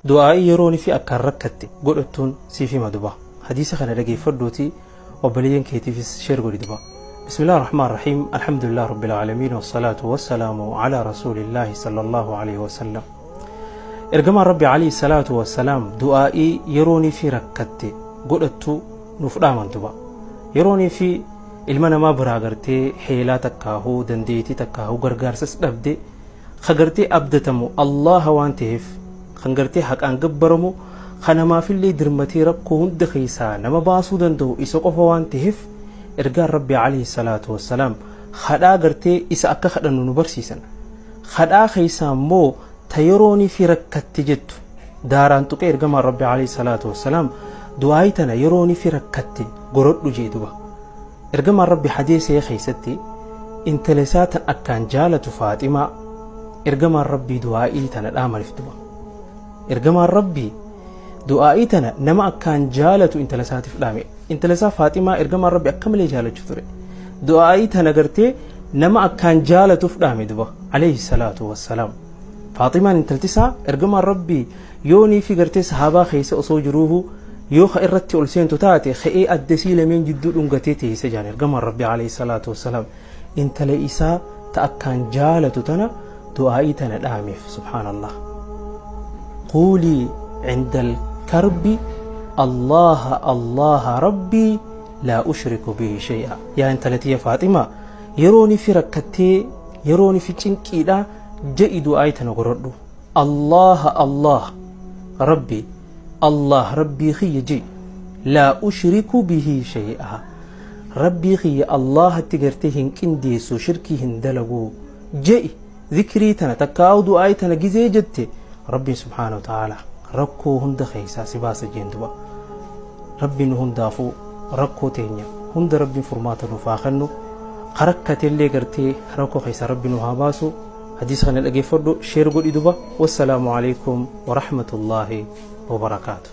Du'aa'ii yeroon fi akkaan rakkatte godhattuun siif hima duba. Hadiisa kana dhageeffadhuutii obboleeyyan keetiifis share godhi duba. بسم الله الرحمن الرحيم، الحمد لله رب العالمين، والصلاة والسلام على رسول الله صلى الله عليه وسلم. Ergamaan Rabbi عليه الصلاة والسلام du'aa'ii yeroonii fi rakkatte godhattu nuuf dhaaman duba. Yeroonii fi ilma namaa biraa gartee heelaa takkaahuu, dandeettii takkaahuu, gargaarsas dhabde, ka gartee abdatamu Allaha waan ta'eef, kan gartee haqaan gabbaramu, kan namaafillee dirmatee rakkoo hunda keessaa nama baasuu danda'u isa qofa waan ta'eef, ergaan Rabbi عليه الصلاة والسلام kadhaa gartee isa akka kadhannu nu barsiisan. Kadhaa keessaa immoo ta yeroonii fi rakkatte jettu daaraan tuqee ergamaan Rabbi عليه الصلاة والسلام du'aayii tana yeroonii fi rakkatte gorodhu jee duba. Ergamaan Rabbi hadiisee keessatti intala isaa tan akkaan jaalatu Faaximaa ergamaan Rabbii du'aayii tana dhaamaniif duba. Ergamaan Rabbii du'aayii tana nama akkaan jaalatu intala isaatiif dhaame. Intala isaa Faaximaa ergamaan Rabbi akka malee jaalachuu ture. Du'aayii tana gartee nama akkaan jaalatuuf dhaame duba عليه الصلاة والسلام. Faaximaan intalti isaa ergamaan Rabbii yoonii fi gartee sahaabaa keessa osoo jiruuhu yoo ka irratti ol seentu taate ka'ee addasii lameen jidduu dhungatee teessee jaan ergamaan Rabbi عليه الصلاة والسلام. Intala isaa ta akkaan jaalatu tana du'aayii tana dhaameef. سبحان الله. قولي عند الكرب الله الله ربي لا أشرك به شيئا. Yaa intala tiyya Faaximaa, yerooni fi rakkattee, yerooni fi cinqiidha je'i du'aayii tana godhadhu. الله الله ربي، الله rabbii kiyya je'i. لا أشرك به شيئا، rabbii kiyya Allahatti gartee hin qindeessu, shirkii hin dalagu je'i. Zikrii tana takkaa'u du'aayii tana gizee jette rabbiin سبحانه وتعالى rakkoo hunda keessaa si baasa jeen duba. Rabbiin nu hundaafuu rakkoo teenya hunda rabbiin furmaata nuuf haa kennu. Rakkatellee gartee rakkoo keessaa rabbi nu haa baasu. Hadiisa kana dhageeffadhu, share godhi duba. والسلام عليكم ورحمة الله وبركاته.